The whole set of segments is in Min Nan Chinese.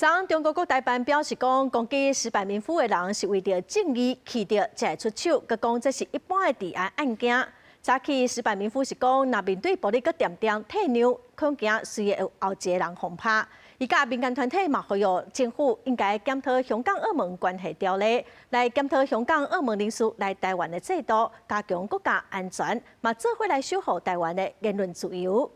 昨昏中國國台辦表示講，攻擊矢板明夫的人是為著正義氣著才會出手，閣講這是一般的治安案件。早起矢板明夫是講，若面對暴力閣恬恬退讓，恐驚隨會有後一个人予拍。伊佮民間團體嘛呼籲政府應該檢討香港澳門關係條例，來檢討香港澳門人士來台灣的制度，加強國家安全，嘛做伙來守護台灣的言論自由。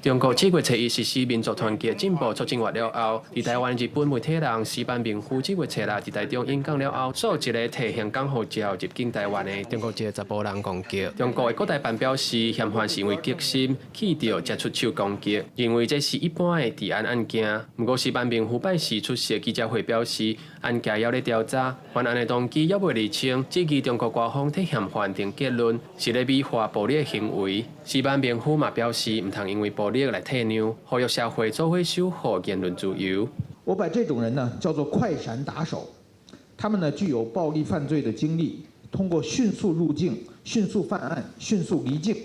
中國7月初一實施民族團結進步促進法了後，佇台灣日本媒體人矢板明夫這月初六佇台中演講了後，訴一个提香港護照入境台灣的中國籍查埔人攻擊。中國的國台辦表示，嫌犯是因為激心氣著才出手攻擊，認為這是一般的治安案件。毋過矢板明夫拜四出席記者會表示，案件猶咧調查，犯案的動機猶未釐清，質疑中國官方替嫌犯定結論，是咧美化暴力的行為。矢板明夫嘛表示，毋通因為暴力來退讓，呼籲社會做伙守護言論自由。我把這種人呢叫做快閃打手，他們呢具有暴力犯罪的經歷，通過迅速入境、迅速犯案、迅速離境，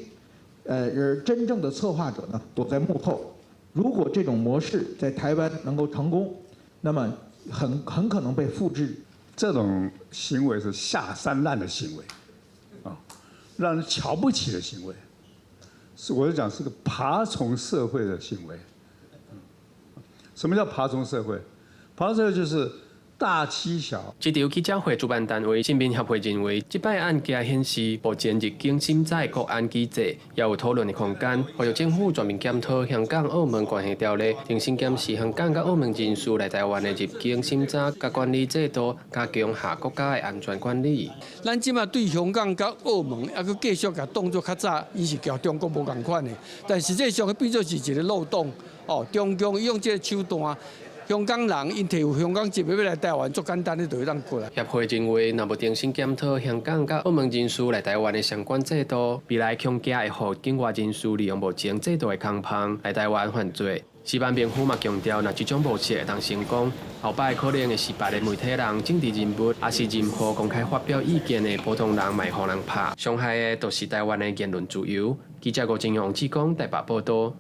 而真正的策劃者呢躲在幕後。如果這種模式在台灣能夠成功，那麼很可能被複製。這種行為是下三濫的行為，啊，讓人瞧不起的行為。是，我就講是個爬蟲社會的行為。什麼叫爬蟲社會？爬蟲社會就是大欺小。這場記者會主辦單位新民協會認為，這擺案件顯示目前入境審查的國安機制猶有討論的空間，呼籲政府全面檢討香港澳門關係條例，重新檢視香港佮澳門人士來台灣的入境審查佮管理制度，加強下國家的安全管理。咱這馬對香港佮澳門，猶閣繼續共當作較早，伊是共中國無仝款的，但實際上變做是一个漏洞。哦，中共用這个手段。香港人𪜶提有香港籍欲來台灣，足簡單的就會當過來。協會認為，若無重新檢討香港佮澳門人士來台灣的相關制度，未來恐驚會予境外人士利用目前制度的空縫來台灣犯罪。矢板明夫嘛強調，若這種模式會當成功，後擺可能會是別个媒體人、政治人物，抑是任何公開發表意見的普通人，嘛會予人拍。傷害的，就是台灣的言論自由。記者郭金勇、志剛台北報道。